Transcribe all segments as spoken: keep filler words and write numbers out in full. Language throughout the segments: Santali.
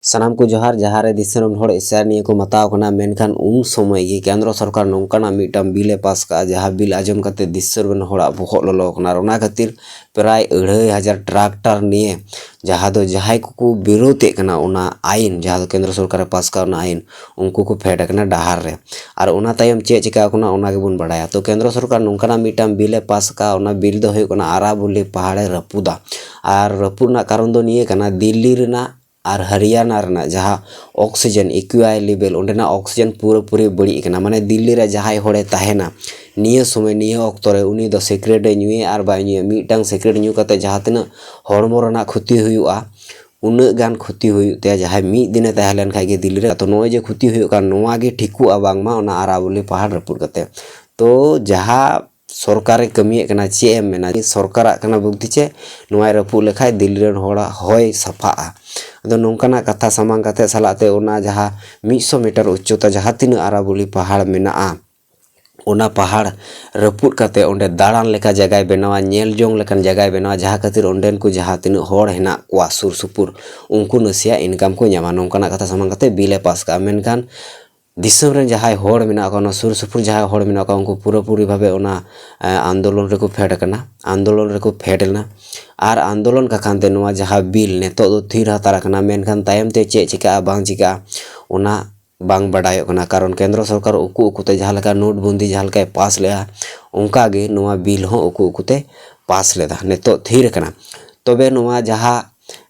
ᱥᱟᱱᱟᱢ ᱠᱚ ᱡᱚᱦᱟᱨ᱾ ᱡᱟᱦᱟᱸ ᱨᱮ ᱫᱤᱥᱚᱢ ᱨᱮᱱ ᱦᱚᱲ ᱮᱥᱟᱨ ᱱᱤᱭᱟᱹ ᱠᱚ ᱢᱟᱛᱟᱣ ᱠᱟᱱᱟ, ᱢᱮᱱᱠᱷᱟᱱ ᱩᱱ ᱥᱚᱢᱚᱭ ᱜᱮ ᱠᱮᱱᱫᱨᱚ ᱥᱚᱨᱠᱟᱨ ᱱᱚᱝᱠᱟᱱᱟᱜ ᱢᱤᱫᱴᱟᱝ ᱵᱤᱞ ᱮ ᱯᱟᱥ ᱠᱟᱜᱼᱟ, ᱡᱟᱦᱟᱸ ᱵᱤᱞ ᱟᱸᱡᱚᱢ ᱠᱟᱛᱮ ᱫᱤᱥᱚᱢ ᱨᱮᱱ ᱦᱚᱲᱟᱜ ᱵᱚᱦᱚᱜ ᱞᱚᱞᱚ ᱟᱠᱟᱱᱟ᱾ ᱟᱨ ᱚᱱᱟ ᱠᱷᱟᱹᱛᱤᱨ ᱯᱨᱟᱭ ᱟᱹᱲᱟᱹᱭ ᱦᱟᱡᱟᱨ ᱴᱨᱟᱠᱴᱟᱨ ᱱᱤᱭᱮ, ᱡᱟᱦᱟᱸ ᱫᱚ ᱡᱟᱦᱟᱸᱭ ᱠᱚᱠᱚ ᱵᱤᱨᱳᱫᱮᱫ ᱠᱟᱱᱟ ᱚᱱᱟ ᱟᱭᱤᱱ, ᱡᱟᱦᱟᱸ ᱫᱚ ᱠᱮᱱᱫᱨᱚ ᱥᱚᱨᱠᱟᱨ ᱮ ᱯᱟᱥ ᱠᱟᱜᱼᱟ ᱚᱱᱟ ᱟᱭᱤᱱ, ᱩᱱᱠᱩ ᱠᱚ ᱯᱷᱮᱰ ᱟᱠᱟᱱᱟ ᱰᱟᱦᱟᱨ ᱨᱮ᱾ ᱟᱨ ᱚᱱᱟ ᱛᱟᱭᱚᱢ ᱪᱮᱫ ᱪᱤᱠᱟᱹ ᱠᱟᱱᱟ ᱚᱱᱟ ᱜᱮᱵᱚᱱ ᱵᱟᱲᱟᱭᱟ᱾ ᱛᱚ ᱠᱮᱱᱫᱨᱚ ᱥᱚᱨᱠᱟᱨ ᱱᱚᱝᱠᱱᱟᱜ ᱢᱤᱫᱴᱟᱝ ᱵᱤᱞ ᱮ ᱯᱟᱥ ᱠᱟᱜᱼᱟ, ᱚᱱᱟ ᱵᱤᱞ ᱫᱚ ᱦᱩᱭᱩᱜ ᱠᱟᱱᱟ ᱟᱨᱟᱵᱚᱞᱤ ᱯᱟᱦᱟᱲᱮ ᱨᱟᱹᱯᱩᱫᱟ᱾ ᱟᱨ ᱨᱟᱹᱯᱩᱫ ᱨᱮᱱᱟᱜ ᱠᱟᱨᱚᱱ ᱫᱚ ᱱᱤᱭᱟᱹ ᱠᱟᱱᱟ, ᱫᱤᱞᱞᱤ ᱨᱮᱱᱟᱜ ᱟᱨ ᱦᱚᱨᱤᱭᱟᱱᱟ ᱨᱮᱱᱟᱜ ᱡᱟᱦᱟᱸ ᱚᱠᱥᱤᱡᱮᱱ ᱤᱠᱩᱭᱟᱭ ᱞᱮᱵᱮᱞ, ᱚᱸᱰᱮᱱᱟᱜ ᱚᱠᱥᱤᱡᱮᱱ ᱯᱩᱨᱟᱹᱯᱩᱨᱤ ᱵᱟᱹᱲᱤᱡ ᱟᱠᱟᱱᱟ᱾ ᱢᱟᱱᱮ ᱫᱤᱞᱞᱤ ᱨᱮ ᱡᱟᱦᱟᱸᱭ ᱦᱚᱲᱮ ᱛᱟᱦᱮᱱᱟ ᱱᱤᱭᱟᱹ ᱥᱚᱢᱚᱭ, ᱱᱤᱭᱟᱹ ᱚᱠᱛᱚ ᱨᱮ, ᱩᱱᱤ ᱫᱚ ᱥᱤᱠᱨᱮᱴ ᱮ ᱧᱩᱭᱟ ᱟᱨ ᱵᱟᱭ ᱧᱩᱭᱟ, ᱢᱤᱫᱴᱟᱝ ᱥᱤᱠᱨᱮᱴ ᱧᱩ ᱠᱟᱛᱮ ᱡᱟᱦᱟᱸ ᱛᱤᱱᱟᱹᱜ ᱦᱚᱲᱢᱚ ᱨᱮᱱᱟᱜ ᱠᱷᱚᱛᱤ ᱦᱩᱭᱩᱜᱼᱟ, ᱩᱱᱟᱹᱜ ᱜᱟᱱ ᱠᱷᱚᱛᱤ ᱦᱩᱭᱩᱜ ᱛᱟᱭᱟ ᱡᱟᱦᱟᱸᱭ ᱢᱤᱫ ᱫᱤᱱᱮ ᱛᱟᱦᱮᱸ ᱞᱮᱱ ᱠᱷᱟᱡ ᱜᱮ ᱫᱤᱞᱞᱤ ᱨᱮ᱾ ᱛᱚ ᱱᱚᱜᱼᱚᱭ ᱡᱮ ᱠᱷᱚᱛᱤ ᱦᱩᱭᱩᱜ ᱠᱟᱱ, ᱱᱚᱣᱟ ᱜᱮ ᱴᱷᱤᱠᱚᱜᱼᱟ ᱵᱟᱝᱢᱟ ᱚᱱᱟ ᱟᱨᱟᱵᱚᱞᱤ ᱯᱟᱦᱟᱲ ᱨᱟᱹᱯᱩᱫ ᱠᱟᱛᱮ᱾ ᱛᱚ ᱡᱟᱦᱟᱸ ᱥᱚᱨᱠᱟᱨᱮ ᱠᱟᱹᱢᱤᱭᱮᱫ ᱠᱟᱱᱟ, ᱪᱮᱫ ᱮᱢ ᱢᱮᱱᱟ, ᱥᱚᱨᱠᱟᱨᱟᱜ ᱠᱟᱱᱟ ᱵᱩᱫᱽᱫᱷᱤ ᱪᱮ ᱱᱚᱣᱟᱭ ᱨᱟᱹᱯᱩᱫ ᱞᱮᱠᱷᱟᱡ ᱫᱤᱞᱞᱤ ᱨᱮᱱ ᱦᱚᱲᱟᱜ ᱦᱚᱭ ᱥᱟᱯᱷᱟᱜᱼᱟ᱾ ᱟᱫᱚ ᱱᱚᱝᱠᱟᱱᱟᱜ ᱠᱟᱛᱷᱟ ᱥᱟᱢᱟᱝ ᱠᱟᱛᱮ ᱥᱟᱞᱟᱜ ᱛᱮ ᱚᱱᱟ ᱡᱟᱦᱟᱸ ᱢᱤᱫ ᱥᱚ ᱢᱤᱴᱟᱨ ᱩᱪᱪᱚᱛᱟ ᱡᱟᱦᱟᱸ ᱛᱤᱱᱟᱹᱜ ᱟᱨᱟᱵᱚᱞᱤ ᱯᱟᱦᱟᱲ ᱢᱮᱱᱟᱜᱼᱟ, ᱚᱱᱟ ᱯᱟᱦᱟᱲ ᱨᱟᱹᱯᱩᱫ ᱠᱟᱛᱮ ᱚᱸᱰᱮ ᱫᱟᱬᱟᱱ ᱞᱮᱠᱟ ᱡᱟᱭᱜᱟᱭ ᱵᱮᱱᱟᱣᱟ, ᱧᱮᱞ ᱡᱚᱝ ᱞᱮᱠᱟᱱ ᱡᱟᱭᱜᱟᱭ ᱵᱮᱱᱟᱣᱟ, ᱡᱟᱦᱟᱸ ᱠᱷᱟᱹᱛᱤᱨ ᱚᱸᱰᱮᱱ ᱠᱚ ᱡᱟᱦᱟᱸ ᱛᱤᱱᱟᱹᱜ ᱦᱚᱲ ᱦᱮᱱᱟᱜ ᱠᱚᱣᱟ ᱥᱩᱨ ᱥᱩᱯᱩᱨ, ᱩᱱᱠᱩ ᱱᱟᱥᱮᱭᱟᱜ ᱤᱱᱠᱟᱢ ᱠᱚ ᱧᱟᱢᱟ᱾ ᱱᱚᱝᱠᱟᱱᱟᱜ ᱠᱟᱛᱷᱟ ᱥᱟᱢᱟᱝ ᱠᱟᱛᱮ ᱵᱤᱞ ᱮ ᱯᱟᱥ ᱠᱟᱜᱼᱟ᱾ ᱢᱮᱱᱠᱷᱟᱱ ᱫᱤᱥᱚᱢ ᱨᱮᱱ ᱡᱟᱦᱟᱸᱭ ᱦᱚᱲ ᱢᱮᱱᱟᱜ ᱠᱚᱣᱟ, ᱚᱱᱟ ᱥᱩᱨ ᱥᱩᱯᱩᱨ ᱡᱟᱦᱟᱸᱭ ᱦᱚᱲ ᱢᱮᱱᱟᱜ ᱠᱚᱣᱟ, ᱩᱱᱠᱩ ᱯᱩᱨᱟᱹᱯᱩᱨᱤ ᱵᱷᱟᱵᱮ ᱚᱱᱟ, ᱮ, ᱟᱱᱫᱳᱞᱚᱱ ᱨᱮᱠᱚ ᱯᱷᱮᱰ ᱟᱠᱟᱱᱟ, ᱟᱱᱫᱳᱞᱚᱱ ᱨᱮᱠᱚ ᱯᱷᱮᱰ ᱞᱮᱱᱟ᱾ ᱟᱨ ᱟᱱᱫᱳᱞᱚᱱ ᱠᱟᱠᱷᱟᱱ ᱛᱮ ᱱᱚᱣᱟ ᱡᱟᱦᱟᱸ ᱵᱤᱞ ᱱᱤᱛᱚᱜ ᱫᱚ ᱛᱷᱤᱨ ᱦᱟᱛᱟᱲ ᱟᱠᱟᱱᱟ, ᱢᱮᱱᱠᱷᱟᱱ ᱛᱟᱭᱚᱢ ᱛᱮ ᱪᱮᱫ ᱪᱤᱠᱟᱹᱜᱼᱟ ᱵᱟᱝ ᱪᱤᱠᱟᱹᱜᱼᱟ, ᱚᱱᱟ ᱵᱟᱝ ᱵᱟᱰᱟᱭᱚᱜ ᱠᱟᱱᱟ᱾ ᱠᱟᱨᱚᱱ ᱠᱮᱱᱫᱨᱚ ᱥᱚᱨᱠᱟᱨ ᱩᱠᱩ ᱩᱠᱩᱛᱮ ᱡᱟᱦᱟᱸ ᱞᱮᱠᱟ ᱱᱳᱴᱵᱚᱱᱫᱤ ᱡᱟᱦᱟᱸ ᱞᱮᱠᱟᱭ ᱯᱟᱥ ᱞᱮᱜᱼᱟ, ᱚᱱᱠᱟ ᱜᱮ ᱱᱚᱣᱟ ᱵᱤᱞ ᱦᱚᱸ ᱩᱠᱩ ᱩᱠᱩᱛᱮ ᱯᱟᱥ ᱞᱮᱫᱟ᱾ ᱱᱤᱛᱚᱜ ᱛᱷᱤᱨ ᱟᱠᱟᱱᱟ᱾ ᱛᱚᱵᱮ ᱱᱚᱣᱟ ᱡᱟᱦᱟᱸ,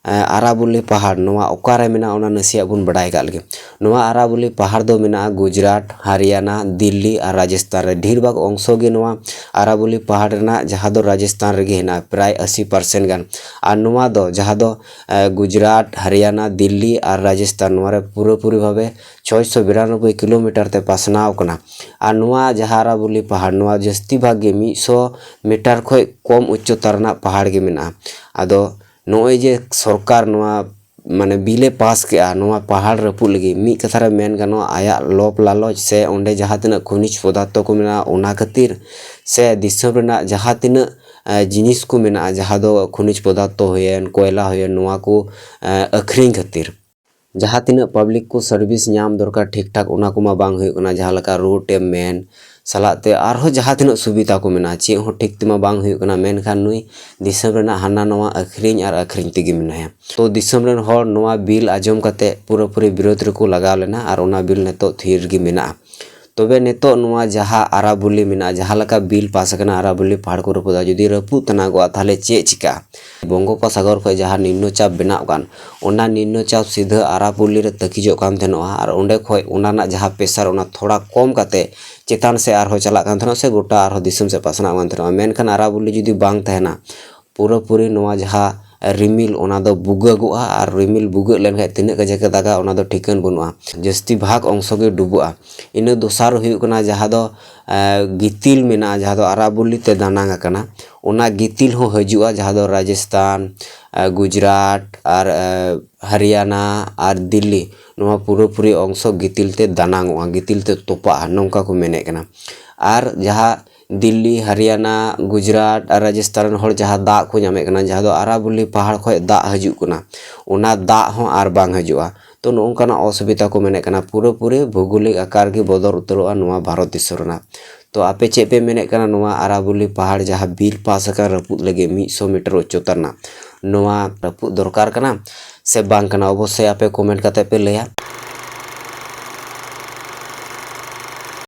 ᱮ, ᱟᱨᱟᱵᱚᱞᱤ ᱯᱟᱦᱟᱲ, ᱱᱚᱣᱟ ᱚᱠᱟᱨᱮ ᱢᱮᱱᱟᱜᱼᱟ, ᱚᱱᱟ ᱱᱟᱥᱮᱭᱟᱜ ᱵᱚᱱ ᱵᱟᱰᱟᱭ ᱠᱟᱜ ᱞᱮᱜᱮ᱾ ᱱᱚᱣᱟ ᱟᱨᱟᱵᱚᱞᱤ ᱯᱟᱦᱟᱲ ᱫᱚ ᱢᱮᱱᱟᱜᱼᱟ ᱜᱩᱡᱽᱨᱟᱴ, ᱦᱟᱨᱤᱭᱟᱱᱟ, ᱫᱤᱞᱞᱤ ᱟᱨ ᱨᱟᱡᱚᱥᱛᱷᱟᱱ ᱨᱮ᱾ ᱰᱷᱮᱨ ᱵᱷᱟᱜᱽ ᱚᱝᱥᱚ ᱜᱮ ᱱᱚᱣᱟ ᱟᱨᱟᱵᱚᱞᱤ ᱯᱟᱦᱟᱲ ᱨᱮᱱᱟᱜ, ᱡᱟᱦᱟᱸ ᱫᱚ ᱨᱟᱡᱚᱥᱛᱷᱟᱱ ᱨᱮᱜᱮ ᱦᱮᱱᱟᱜᱼᱟ, ᱯᱨᱟᱭ ᱟᱥᱤ ᱯᱟᱨᱥᱮᱱᱴ ᱜᱟᱱ᱾ ᱟᱨ ᱱᱚᱣᱟ ᱫᱚ ᱡᱟᱦᱟᱸ ᱫᱚ, ᱮ, ᱜᱩᱡᱽᱨᱟᱴ, ᱦᱟᱨᱤᱭᱟᱱᱟ, ᱫᱤᱞᱞᱤ ᱟᱨ ᱨᱟᱡᱚᱥᱛᱷᱟᱱ, ᱱᱚᱣᱟ ᱨᱮ ᱯᱩᱨᱟᱹᱯᱩᱨᱤ ᱵᱷᱟᱵᱮ ᱪᱷᱚᱭᱥᱚ ᱵᱤᱨᱟᱱᱚᱵᱵᱳᱭ ᱠᱤᱞᱳᱢᱤᱴᱟᱨ ᱛᱮ ᱯᱟᱥᱱᱟᱣ ᱠᱟᱱᱟ᱾ ᱟᱨ ᱱᱚᱣᱟ ᱡᱟᱦᱟᱸ ᱟᱨᱟᱵᱚᱞᱤ ᱯᱟᱦᱟᱲ, ᱱᱚᱣᱟ ᱡᱟᱹᱥᱛᱤ ᱵᱷᱟᱜᱽ ᱜᱮ ᱢᱤᱫ ᱥᱚ ᱢᱤᱴᱟᱨ ᱠᱷᱚᱡ ᱠᱚᱢ ᱩᱪᱪᱚᱛᱟ ᱨᱮᱱᱟᱜ ᱯᱟᱦᱟᱲ ᱜᱮ ᱢᱮᱱᱟᱜᱼᱟ᱾ ᱟᱫᱚ ᱱᱚᱜᱼᱚᱭ ᱡᱮ ᱥᱚᱨᱠᱟᱨ ᱱᱚᱣᱟ, ᱢᱟᱱᱮ, ᱵᱤᱞᱮ ᱯᱟᱥ ᱠᱮᱜᱼᱟ ᱱᱚᱣᱟ ᱯᱟᱦᱟᱲ ᱨᱟᱹᱯᱩᱫ ᱞᱟᱹᱜᱤᱫ, ᱢᱤᱫ ᱠᱟᱛᱷᱟ ᱨᱮ ᱢᱮᱱ ᱜᱟᱱᱚᱜᱼᱟ, ᱟᱭᱟᱜ ᱞᱚᱵᱽ ᱞᱟᱞᱚᱪ ᱥᱮ ᱚᱸᱰᱮ ᱡᱟᱦᱟᱸ ᱛᱤᱱᱟᱹᱜ ᱠᱷᱚᱱᱤᱡᱽ ᱯᱚᱫᱟᱨᱛᱷᱚ ᱠᱚ ᱢᱮᱱᱟᱜᱼᱟ, ᱚᱱᱟ ᱠᱷᱟᱹᱛᱤᱨ ᱥᱮ ᱫᱤᱥᱚᱢ ᱨᱮᱱᱟᱜ ᱡᱟᱦᱟᱸ ᱛᱤᱱᱟᱹᱜ, ᱮ, ᱡᱤᱱᱤᱥ ᱠᱚ ᱢᱮᱱᱟᱜᱼᱟ, ᱡᱟᱦᱟᱸ ᱫᱚ ᱠᱷᱚᱱᱤᱡᱽ ᱯᱚᱫᱟᱨᱛᱷᱚ ᱦᱩᱭᱮᱱ, ᱠᱚᱭᱞᱟ ᱦᱩᱭᱮᱱ, ᱱᱚᱣᱟ ᱠᱚ, ᱮ, ᱟᱹᱠᱷᱨᱤᱧ ᱠᱷᱟᱹᱛᱤᱨ᱾ ᱡᱟᱦᱟᱸ ᱛᱤᱱᱟᱹᱜ ᱯᱟᱵᱽᱞᱤᱠ ᱠᱚ ᱥᱟᱨᱵᱷᱤᱥ ᱧᱟᱢ ᱫᱚᱨᱠᱟᱨ ᱴᱷᱤᱠ ᱴᱷᱟᱠ, ᱚᱱᱟ ᱠᱚᱢᱟ ᱵᱟᱝ ᱦᱩᱭᱩᱜ ᱠᱟᱱᱟ᱾ ᱡᱟᱦᱟᱸ ᱞᱮᱠᱟ ᱨᱳᱰ ᱮᱢ ᱢᱮᱱ, ᱥᱟᱞᱟᱜ ᱛᱮ ᱟᱨᱦᱚᱸ ᱡᱟᱦᱟᱸ ᱛᱤᱱᱟᱹᱜ ᱥᱩᱵᱤᱫᱷᱟ ᱠᱚ ᱢᱮᱱᱟᱜᱼᱟ, ᱪᱮᱫ ᱦᱚᱸ ᱴᱷᱤᱠ ᱛᱮᱢᱟ ᱵᱟᱝ ᱦᱩᱭᱩᱜ ᱠᱟᱱᱟ᱾ ᱢᱮᱱᱠᱷᱟᱱ ᱱᱩᱭ ᱫᱤᱥᱚᱢ ᱨᱮᱱᱟᱜ ᱦᱟᱱᱟ ᱱᱟᱣᱟ ᱟᱹᱠᱷᱨᱤᱧ ᱟᱨ ᱟᱹᱠᱷᱨᱤᱧ ᱛᱮᱜᱮ ᱢᱮᱱᱟᱭᱟ᱾ ᱛᱚ ᱫᱤᱥᱚᱢ ᱨᱮᱱ ᱦᱚᱲ ᱱᱚᱣᱟ ᱵᱤᱞ ᱟᱸᱡᱚᱢ ᱠᱟᱛᱮ ᱯᱩᱨᱟᱹᱯᱩᱨᱤ ᱵᱤᱨᱳᱫᱷ ᱨᱮᱠᱚ ᱞᱟᱜᱟᱣ ᱞᱮᱱᱟ ᱟᱨ ᱚᱱᱟ ᱵᱤᱞ ᱱᱤᱛᱚᱜ ᱛᱷᱤᱨ ᱜᱮ ᱢᱮᱱᱟᱜᱼᱟ᱾ ᱛᱚᱵᱮ ᱱᱤᱛᱚᱜ ᱱᱚᱣᱟ ᱡᱟᱦᱟᱸ ᱟᱨᱟᱵᱚᱞᱤ ᱢᱮᱱᱟᱜᱼᱟ, ᱡᱟᱦᱟᱸ ᱞᱮᱠᱟ ᱵᱤᱞ ᱯᱟᱥ ᱟᱠᱟᱱᱟ, ᱟᱨᱟᱵᱚᱞᱤ ᱯᱟᱦᱟᱲ ᱠᱚ ᱨᱟᱹᱯᱩᱫᱟ, ᱡᱩᱫᱤ ᱨᱟᱹᱯᱩᱫ ᱛᱟᱱᱟᱜᱚᱜᱼᱟ, ᱛᱟᱦᱚᱞᱮ ᱪᱮᱫ ᱪᱤᱠᱟᱹᱜᱼᱟ? ᱵᱚᱝᱜᱳᱯᱚᱥᱟᱜᱚᱨ ᱠᱷᱚᱱ ᱡᱟᱦᱟᱸ ᱱᱤᱢᱱᱚ ᱪᱟᱯ ᱵᱮᱱᱟᱜ ᱠᱟᱱ, ᱚᱱᱟ ᱱᱤᱢᱱᱚ ᱪᱟᱯ ᱥᱤᱫᱷᱟᱹ ᱟᱨᱟᱵᱚᱞᱤ ᱨᱮ ᱛᱟᱹᱠᱤᱡᱚᱜ ᱠᱟᱱ ᱛᱟᱦᱮᱱᱚᱜᱼᱟ ᱟᱨ ᱚᱸᱰᱮ ᱠᱷᱚᱱ ᱚᱱᱟ ᱨᱮᱱᱟᱜ ᱡᱟᱦᱟᱸ ᱯᱮᱥᱟᱨ, ᱚᱱᱟ ᱛᱷᱚᱲᱟ ᱠᱚᱢ ᱠᱟᱛᱮ ᱪᱮᱛᱟᱱ ᱥᱮᱫ ᱟᱨᱦᱚᱸ ᱪᱟᱞᱟᱜ ᱠᱟᱱ ᱛᱟᱦᱮᱱᱟ ᱥᱮ ᱜᱚᱴᱟ ᱟᱨᱦᱚᱸ ᱫᱤᱥᱚᱢ ᱥᱮᱫ ᱯᱟᱥᱱᱟᱜ ᱠᱟᱱ ᱛᱟᱦᱮᱱᱟ᱾ ᱢᱮᱱᱠᱷᱟᱱ ᱟᱨᱟᱵᱚᱞᱤ ᱡᱩᱫᱤ ᱵᱟᱝ ᱛᱟᱦᱮᱱᱟ, ᱯᱩᱨᱟᱹᱯᱩᱨᱤ ᱱᱚᱣᱟ ᱡᱟᱦᱟᱸ ᱨᱤᱢᱤᱞ, ᱚᱱᱟ ᱫᱚ ᱵᱩᱜᱟᱹᱜᱚᱜᱼᱟ ᱟᱨ ᱨᱤᱢᱤᱞ ᱵᱩᱜᱟᱹᱜ ᱞᱮᱱᱠᱷᱟᱱ ᱛᱤᱱᱟᱹᱜ ᱠᱟᱡᱟᱠ ᱮ ᱫᱟᱜᱟ, ᱚᱱᱟ ᱫᱚ ᱴᱷᱤᱠᱟᱹᱱ ᱵᱟᱹᱱᱩᱜᱼᱟ᱾ ᱡᱟᱹᱥᱛᱤ ᱵᱷᱟᱜᱽ ᱚᱝᱥᱚ ᱜᱮ ᱰᱩᱵᱟᱹᱜᱼᱟ᱾ ᱤᱱᱟᱹ ᱫᱚᱥᱟᱨ ᱦᱩᱭᱩᱜ ᱠᱟᱱᱟ ᱡᱟᱦᱟᱸ ᱫᱚ ᱜᱤᱛᱤᱞ ᱢᱮᱱᱟᱜᱼᱟ, ᱡᱟᱦᱟᱸ ᱫᱚ ᱟᱨᱟᱵᱚᱞᱤ ᱛᱮ ᱫᱟᱱᱟᱝ ᱟᱠᱟᱱᱟ, ᱚᱱᱟ ᱜᱤᱛᱤᱞ ᱦᱚᱸ ᱦᱤᱡᱩᱜᱼᱟ, ᱡᱟᱦᱟᱸ ᱫᱚ ᱨᱟᱡᱚᱥᱛᱷᱟᱱ, ᱜᱩᱡᱽᱨᱟᱴ ᱟᱨ ᱦᱟᱨᱤᱭᱟᱱᱟ ᱟᱨ ᱫᱤᱞᱞᱤ, ᱱᱚᱣᱟ ᱯᱩᱨᱟᱹᱯᱩᱨᱤ ᱚᱝᱥᱚ ᱜᱤᱛᱤᱞ ᱛᱮ ᱫᱟᱱᱟᱝᱚᱜᱼᱟ, ᱜᱤᱛᱤᱞ ᱛᱮ ᱛᱚᱯᱟᱜᱼᱟ, ᱱᱚᱝᱠᱟ ᱠᱚ ᱢᱮᱱᱮᱫ ᱠᱟᱱᱟ᱾ ᱟᱨ ᱡᱟᱦᱟᱸ ᱫᱤᱞᱞᱤ, ᱦᱟᱨᱤᱭᱟᱱᱟ, ᱜᱩᱡᱽᱨᱟᱴ ᱟᱨ ᱨᱟᱡᱚᱥᱛᱷᱟᱱ ᱨᱮᱱ ᱦᱚᱲ ᱡᱟᱦᱟᱸ ᱫᱟᱜ ᱠᱚ ᱧᱟᱢᱮᱫ ᱠᱟᱱᱟ, ᱡᱟᱦᱟᱸ ᱫᱚ ᱟᱨᱟᱵᱚᱞᱤ ᱯᱟᱦᱟᱲ ᱠᱷᱚᱱ ᱫᱟᱜ ᱦᱤᱡᱩᱜ ᱠᱟᱱᱟ, ᱚᱱᱟ ᱫᱟᱜ ᱦᱚᱸ ᱟᱨ ᱵᱟᱝ ᱦᱤᱡᱩᱜᱼᱟ᱾ ᱛᱚ ᱱᱚᱜᱼᱚ ᱱᱚᱝᱠᱟᱱᱟᱜ ᱚᱥᱩᱵᱤᱫᱷᱟ ᱠᱚ ᱢᱮᱱᱮᱫ ᱠᱟᱱᱟ, ᱯᱩᱨᱟᱹᱯᱩᱨᱤ ᱵᱷᱳᱜᱳᱞᱤᱠ ᱟᱠᱟᱨ ᱜᱮ ᱵᱚᱫᱚᱞ ᱩᱛᱟᱹᱨᱚᱜᱼᱟ ᱱᱚᱣᱟ ᱵᱷᱟᱨᱚᱛ ᱫᱤᱥᱚᱢ ᱨᱮᱱᱟᱜ᱾ ᱛᱚ ᱟᱯᱮ ᱪᱮᱫ ᱯᱮ ᱢᱮᱱᱮᱫ ᱠᱟᱱᱟ, ᱱᱚᱣᱟ ᱟᱨᱟᱵᱚᱞᱤ ᱯᱟᱦᱟᱲ ᱡᱟᱦᱟᱸ ᱵᱤᱞ ᱯᱟᱥ ᱟᱠᱟᱱ ᱨᱟᱹᱯᱩᱫ ᱞᱟᱹᱜᱤᱫ ᱢᱤᱫ ᱥᱚ ᱢᱤᱴᱟᱨ ᱩᱪᱪᱚᱛᱟ ᱨᱮᱱᱟᱜ, ᱱᱚᱣᱟ ᱨᱟᱹᱯᱩᱫ ᱫᱚᱨᱠᱟᱨ ᱠᱟᱱᱟ ᱥᱮ ᱵᱟᱝ ᱠᱟᱱᱟ? ᱚᱵᱚᱥᱥᱳᱭ ᱟᱯᱮ ᱠᱚᱢᱮᱱᱴ ᱠᱟᱛᱮ ᱯᱮ ᱞᱟᱹᱭᱟ᱾